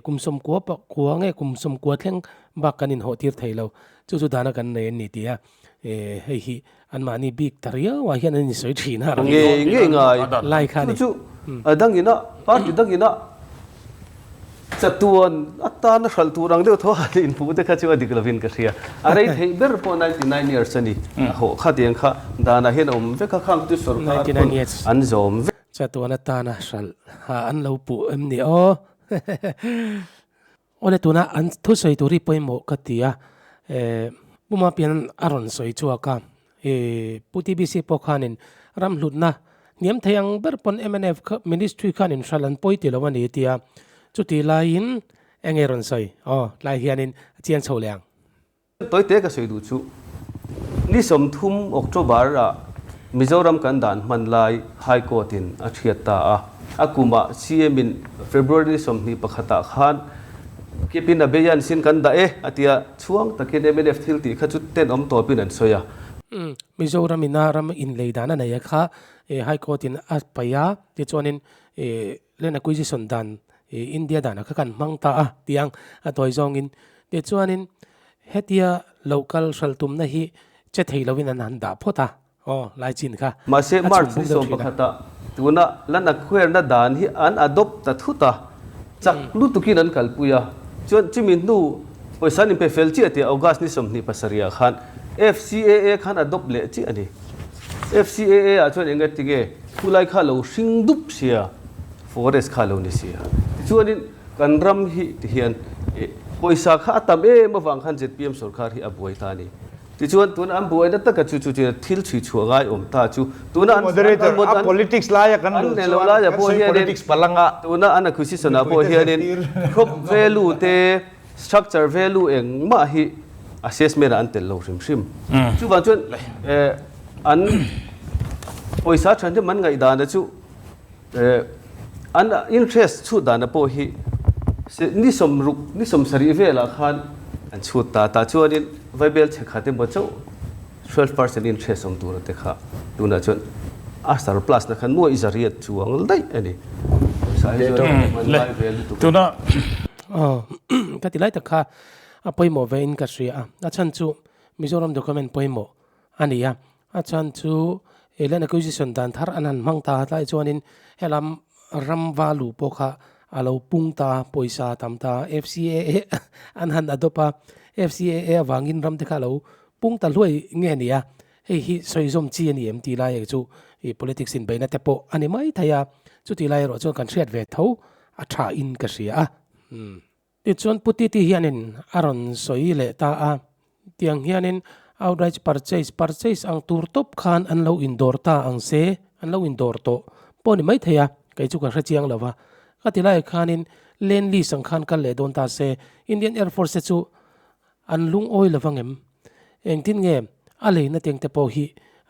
kum 90 pakua nge kum 90 thleng bak kan inhawh tir thei lo chu chu dana kan nei an ni tih a hei hi Anmahni bik ta riauah hian an insawi thin a. Ngei ngei ngai. Lai kha a ni. Chu chu a dangina party dangina chatuan atana hralh tur ang deuh tho han inhmuh te kha chu a dik lovin ka hria. A rei theih ber pawh 99 years a ni. A hawh kha tiang kha danah hian a awm vek a, khang chu sorkar pawn an zawm vek. Chatuan atana hralh an lo puh em ni aw. Awle tuna an thusawi tur hi pawimawh ka ti a, Pu Mapian a rawn sawi chhuak a, Pu TBC pawh khanin ram hlutna hniam thei ang ber pawn mnf kha ministry khanin hralh an pawi ti lo a ni tia, chutih laiin eng nge rawn sawi? Aw tlai hianin a chiang chho leh ang. Tawite ka sawi duh chu ni 30 October ah Mizoram kan dan hman lai High Court in a thiat ta a, a kumah CM in February ni 21 ah khan kip in a bei an sin kan dah e a tia, chhuang takin mnf thil tih kha chu tenawm tawpin an sawi a. Mizoram ina ram inlei dan a nei a kha High Court in a paih a, tichuanin Land Acquisition dan India danah kha kan hmang ta a tiang a tawi zawngin. Tichuanin Hetia local hralh tumna hi che thei lovin an han dah phawt a, aw lai chin kha Mahse, a chhum March bung ni deuh sawm thin a. pakhata tuna lan acquire-na dan hi an adopt ta thut a, chak lutukin an kalpui a. Chuan chumi hnu pawisa an inpe fel chiah tih August ni 27 ah khan FCAA khan adopt leh chiah a ni. FCAA ah chuan eng ati nge khulai kha lo hring dup sia, forest kha lo ni sia. Tichuanin kan ram hi tihian pawisa kha a tam em avang khan zpm sorkar hi a buai ta a ni. Tichuan tuna an buaina taka chu chu thil chhui chhuah ngai awm ta chu tuna an Moderator, a politics laia kan luh chuan kan sawi politics palanga tuna an acquisition ah pawh hianin crop value te structure value engmah hi assessment ah an tel lo hrim hrim. Chuvang chuan an pawisa than hi man ngaihdana chu An interest chhut dana pawh hi ni sawmruk, ni sawmsarih velah khan an chhut ta. Tah chuanin Vaibel chhe khat emaw chauh 12% interest awm tura te kha tunah chuan a surplus na kha nuaih zariat chuang daih a ni. Pawisa hi chuan man lai ve lutuk a. Tuna. Aw, ka ti lai tak kha a pawimawh ve in ka hria a, a chhan chu Mizoram document pawimawh a ni a, a chhan chu Land Acquisition dan thar an han hmang ta tlai chuanin helam ram valu pawh kha a lo pung ta, pawisa tam ta, FCAA an han adopt a, FCAA avangin ram te kha a lo pung ta hluai nge a ni a, hei hi sawi zawm chi a ni em tih lai chu ih politics inbeihna te pawh a ni mai thei a, chutih lai erawh chuan kan hriat ve tho a tha in ka hria a. Tichuan Pu Titi hianin a rawn sawi leh ta a, tiang hianin outright purchase, purchase ang tur tawp khan an lo indawr ta ang se, an lo indawr tawh pawh ni maithei a, kei chu ka hre chiang lo va. Ka ti laiah khanin land lease ang khan kal leh dawn ta se, Indian Air Force te chu an lungawi lo vang em? Engtin nge a leina teng te pawh hi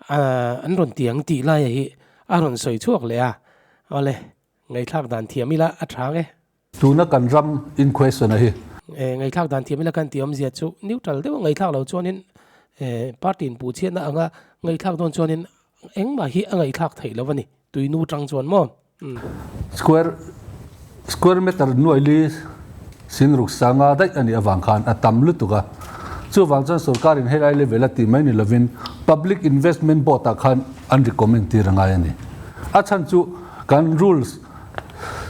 an rawn ti ang tih laia hi a rawn sawi chhuak leh a, awle ngaihthlak dan thiam ila a tha nge. Tuna kan ram in question a hi. Ngaihthlak dan thiam ila kan tih awmzia chu neutral deuh a ngaihthlak lo chuanin party in puhchhiatna anga ngaihthlak dawn chuanin engmah hi a ngaihthlak theih lo a ni tuinu tang chuan maw. Square square meter nuaili singruk sanga daih a nih avang khan a tam lutuk a, chuvang chuan sorkar in helai level a tih mai ni lovin Public Investment Board ah khan an recommend tir a ngai a ni. A chhan chu kan rules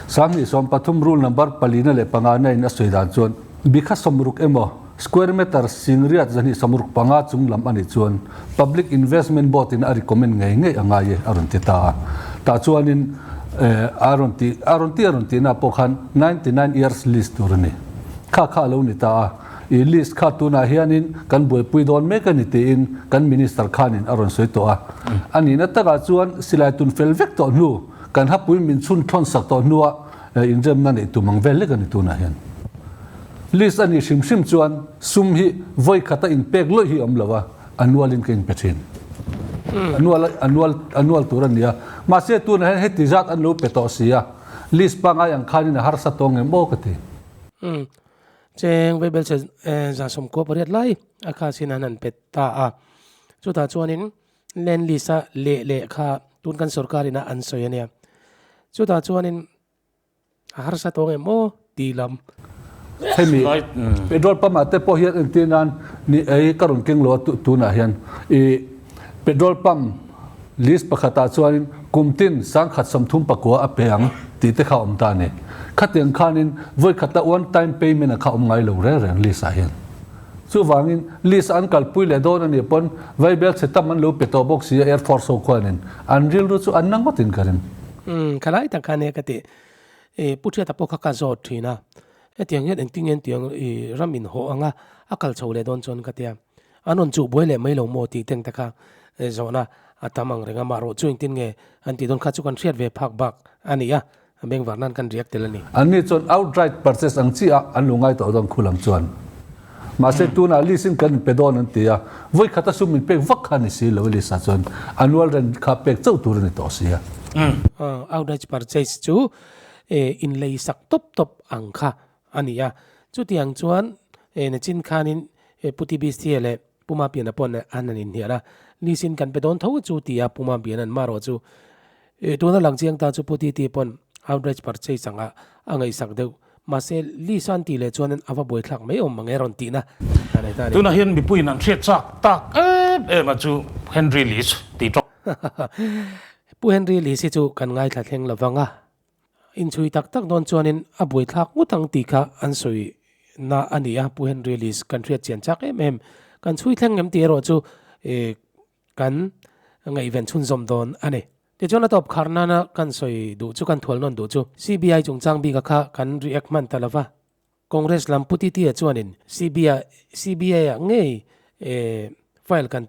2013 rule number palina leh pangana in a sawi dan chuan bikha sawmruk emaw square meter singriat 265 chung lam a nih chuan Public Investment Board in a recommend ngei ngei a ngai e a rawn ti ta a. Tah chuanin a rawn ti a rawn ti a rawn tihna pawh khan 99 years lease tur a ni. Kha kha a lo ni ta a. I list kha tunah hianin kan buaipui dawn mek a ni tiin kan Minister khanin a rawn sawi tawh a. A nihna takah chuan silai tun fel vek tawh hnu Kan hapui min chhun thawn sak tawh hnua inremna neih tum ang vel lek a ni tunah hian. List a nih hrim hrim chuan sum hi vawi khata inpek lawih hi a awm lo a, a nualin ka inpe thin. A nual a nual a nual tur a ni a. Mahse tunah hian heti zat an lo pe tawh si a, list pangngai ang khanin a harsa tawh ngem aw ka ti. Cheng Vaibelchhe 98 lai a kha sin an han pe ta a, chutah chuanin Land list a leh leh kha tun kan sorkar ina an sawi a nia. Chutah chuanin a harsa tawng em aw tih lam. Hemi petrol pump ah te pawh hian entir nan ni ei ka rawn keng lo a tunah hian i petrol pump list pakhat ah chuanin kum tin 1139 a pe ang tih te kha a awm ta a ni. Khatiang khanin vawi khata one time payment a kha awm ngai lo reng reng list ah hian. Chuvangin list an kalpui leh dawn a nih pawn Vaibel chhe tam an lo pe tawh bawk si a Air Force ho khuanin an rilru chu an na ngawtin ka ring. Umm ka lai tak kha nia ka ti. I Pu Thiata pawh kha ka zawt thin a, hetiang hian engtin nge tiang i ram in haw anga a kal chho leh dawn chuan ka tia. An rawn chuh buai leh mai lo maw tih teng te kha zawhna a tam ang reng a, mah rawh chu engtin nge an tih dawn kha chu kan hriat ve phak bak a ni a, A bengvar nan kan riak tel a ni. Anni chuan outright purchase ang chiah a an lo ngai tawh dawn khu lam chuan. Mahse tunah lease in kan inpe dawn an ti a, vawi khat a sum min pek vak kha a ni si lo lease ah chuan annual rent kha pek chauh tur a ni tawh si a. Outright purchase chu inlei sak tawp tawp ang kha a ni a. Chutiang chuan nachin khanin Pu TBC leh Pu Mapiana pawh an han inhnial a, lease in kan pe dawn tho chu ti a Pu Mapiana'n marawh chu tuna lang chiang ta chu Pu Titi pawn outright purchase anga a ngaihsak deuh. Mahse, list a an tih leh chuanin a va buaithlak mai awm mang e rawn tihna a nei ta a ni. Tunah hian mipuiin an hriat chak tak em em a chu Henry List tih tawk. Pu Henry List hi chu kan ngaithla thleng lo vang a, inchhui tak tak dawn chuanin a buaithlak ngawt ang tih kha an sawi na a ni a, Pu Henry List kan hriat chian chak em em. Kan chhui thleng em tih erawh chu kan ngaihven chhunzawm dawn a ni. Tichuan a tawp khar nana kan sawi duh chu kan thual nawn duh chu CBI chungchang bika kha kan react hman ta lova. Congress lam Pu Titia chuanin CBI CBI ah ngei file kan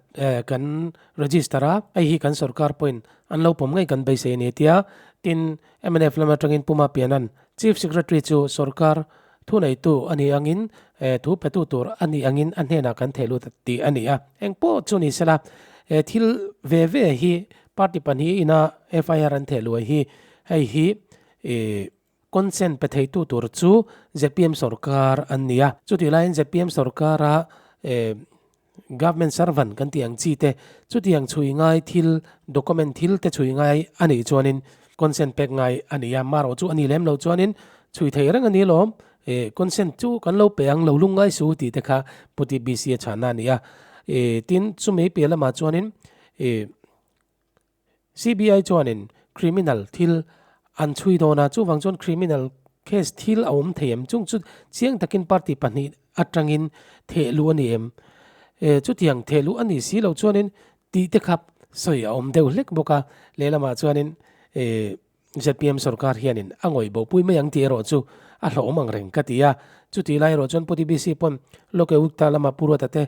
kan register a, hei hi kan sorkar pawhin an lo pawm ngei kan beisei a ni tia. Tin, mnf lam atangin Pu Mapiana'n Chief Secretary chu sorkar thuneitu a nih angin thu petu tur a nih angin a hnenah kan theh lut tih a ni a. Engpawh chu ni sela, he thil ve ve hi party pahnih ina FIR an theh luai hi hei hi consent pe theitu tur chu zpm sorkar an ni a. Chutih laiin zpm sorkara Government servant kan tih ang chi te, chutiang chhui ngai thil, document thil te chhui ngai a nih chuanin consent pek ngai a ni a, marawh chu a ni lem lo chuanin chhui thei reng a ni lawm, eh consent chu kan lo pe ang lo lung ngai su tih te kha Pu TBC a chhahna a ni a, eh tin chumi piah lamah chuanin eh CBI chuanin criminal thil an chhui dawn a, chuvang chuan criminal case thil a awm thei em? Chung chu chiang takin party pahnih atangin theh luh a ni em? E, chutiang theh luh a ni si lo chuanin tih te kha sawi a awm deuh hlek bawk a, lehlamah chuanin e, zpm sorkar hianin a ngawih bohpui mai ang tih erawh chu a hlawhawm ang reng ka ti a, chutih lai erawh chuan Pu TBC pawn Loke Ukta lama Pu Ruata te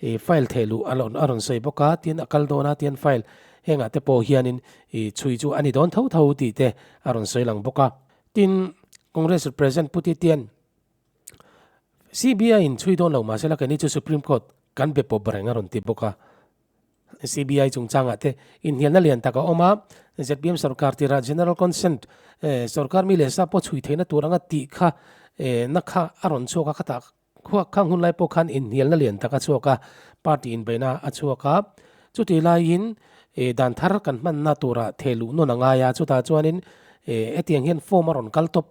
i file theh luh a rawn sawi bawk a, tin a kal dawn a, tin file hengah te pawh hianin i chhui chu a ni dawn tho tho tih te a rawn sawi lang bawk a. Tin, Congress President Pu Titian CBI in chhui dawn lo mahse la keini chu Supreme Court kan be pawp reng a rawn ti bawk a. CBI chungchangah te inhnialna lian tak a awm a, zpm sorkar tirah General Consent sorkar mi leh sa pawh chhui theihna tur anga tih kha na kha a rawn chhuak a, khatah khuak khang hun lai pawh khan inhnialna lian tak a chhuak a, party inbeihna a chhuak a, chutih laiin dan thar kan hmanna turah thehluh nawn a ngai a, chutah chuanin hetiang hian form a rawn kal tawp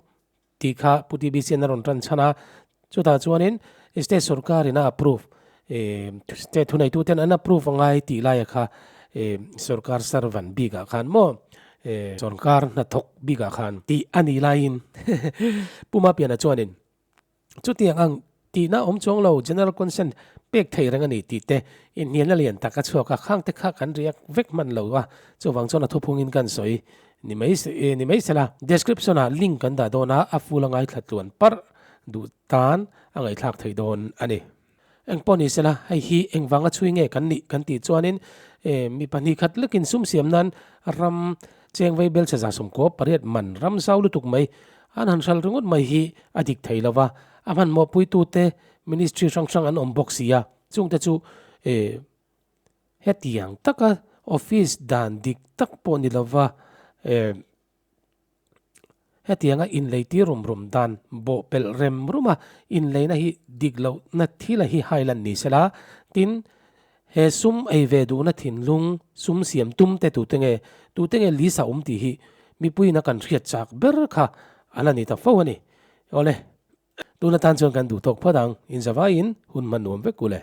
tih kha Pu TBC-an a rawn tan chhan a, chutah chuanin state sorkarin a approve, state thuneituten an approve a ngai tih laia kha sorkar servant bikah khan maw sorkar hnathawk bikah khan tih a nih laiin Pu Mapiana chuanin chutiang ang tihna awm chuang lo general consent pek thei reng a ni tih te inhnialna lian tak a chhuak a, khang te kha kan riak vek hman lo a, chuvang chuan a thuphungin kan sawi ni mai ni mai sela. Description ah link kan dah dawn a, a full a ngaithla tluan parh duh tan a ngaihthlak thei dawn a ni. Eng pawh ni sela, hei hi engvanga chhui nge kan nih kan tih chuanin mi pahnih khat lekin sum siam nan ram cheng vei belchhe 18 man ram zau lutuk mai an han hral ringawt mai hi a dik thei lo va, a hmanhmawhpuitute ministry hrang hrang an awm bawk si a, chungte chu hetiang taka office dan dik tak pawh ni lova Hetianga inleitir rum rum dan bawh pelh rem ruma inleina hi dik lohna thila hi hailan ni sela, tin, he sum ei ve duhna thinlung sum siam tum te tute nge, tute nge lisa awm tih hi mipuiin a kan hriat chak ber kha a la ni ta fo a ni. Awle, tun atan chuan kan duh tawk phawt ang, inzavaiin hun hman nuam vek u le.